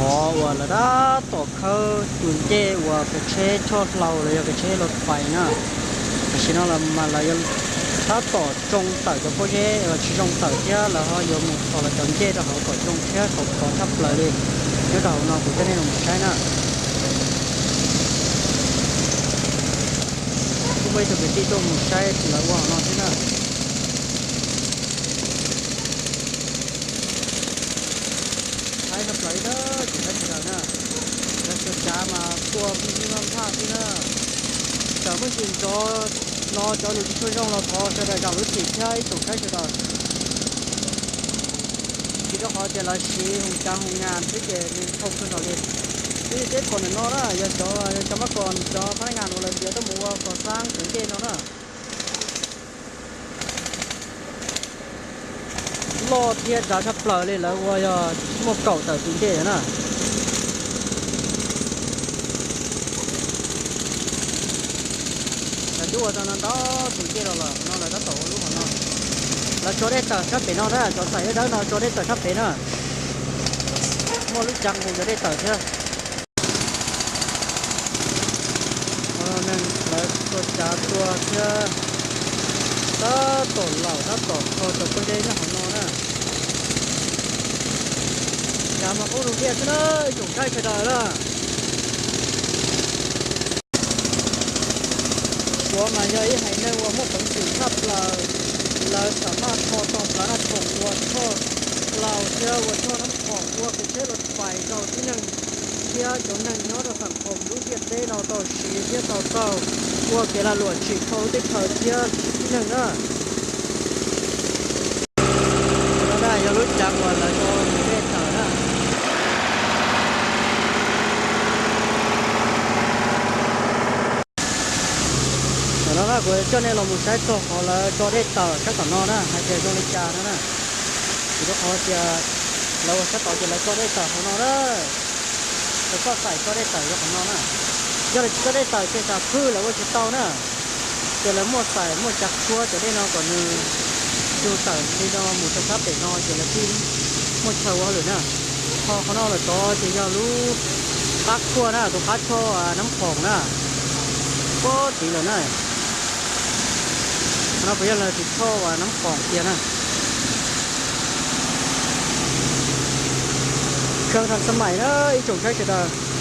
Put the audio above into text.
Qhov uas lawv tab tom khawb tus ncej uas kev tsheb choj hlau los yog kev tsheb los pais na, tam sim no los mas lawv tab tom tsoo tawm cov pob zeb los tsis zoo tawm thiab lawv ho yuav mus thos lawv cov ncej rau hauv kom zoo thiab khov khov tshaj plaws li. Nyob rau hauv no kuv coj nej los mus saib na. Kuj muaj ib tug kwv tij tuaj mus saib lawv ua hauv no thiab na. Haib tshaj plaws li na, tsoom saib sawv daws na. Lawv txhua tsav mas tua pheej vaj phaj xwb na. Txawm muaj ntsis nrov no cov lus tsis tshua zoo los thov sawv daws zam lub txim thiab ib tsoom saib sawv daws. Vim rau qhov tias lawv siv hoo cav hoo nas xwb ces nws thoo kawg nkaus li. Twb yog peb pom ntawm no na, yog cov, yog cov mab kom cov phab nab nas uas lawv ntiav tuaj mus ua kom xab tus ncej no na. Loj thiab dav tshaj plaws li, lawv ua yog muaj kaum tawm tus ncej na. Lawv twb ua tau no ntau tus ncej los lawm, no lawv tab tom ua lub hauv no. Lawv tso dej tawm sab pem no na, cov xaim dawb dawb no tso dej tawm sab pem na. Muaj lub cav nqus cov dej tawm thiab. Neeg lawv txhua tsav tua thiab tab tom laum tab tom kho cov pob zeb nyob hauv no na. Cav mas qub lug liaj xwb na, ib tsoom saib sawv daws na. Suav mas yog ib haiv neeg uas muaj peev xwm tshaj plaws, lawv xam maj kho tau plawv naj khoom ua choj hlau thiab ua choj nab khoom ua kev tsheb los pais rau tib neeg thiab cov neeg nyob rau xam khoom lub ntiaj teb no tau siv thiab tau taug ua kev lag luam tsim dhau lub teb chaws thiab tib neeg na. No na yog lub cav uas lawv tso tus dej tawm na. Tam no na kuv coj nej los mus saib txog qhov lawv tso dej tawm sab tom no na, hais tias zoo li cas no na. Vim rau qhov tias lawv ua sab tod ces lawv tso dej tawm hauv no na. Lawv txoj xaim tso dej tawm rau qhov no na. Yog lawv tsis tso dej tawm ces tsam phwj lawv ua tsis tau na. Ces lawv muaj xaim muaj cav tshuab cov dej no kom nws cug tawm li no mus rau sab pem no ces lawv thiaj muaj chaw ua hauj lwm na. Ho qhov no lawm tod ces yog lub qab khuaj na, tus qab choj nab khoom na. Pob tid lawm na. Qhov no puas yog lawv tus choj uas nab khoom tiag na. Kheej tha xab maim na ib tsoom saib sawv daws.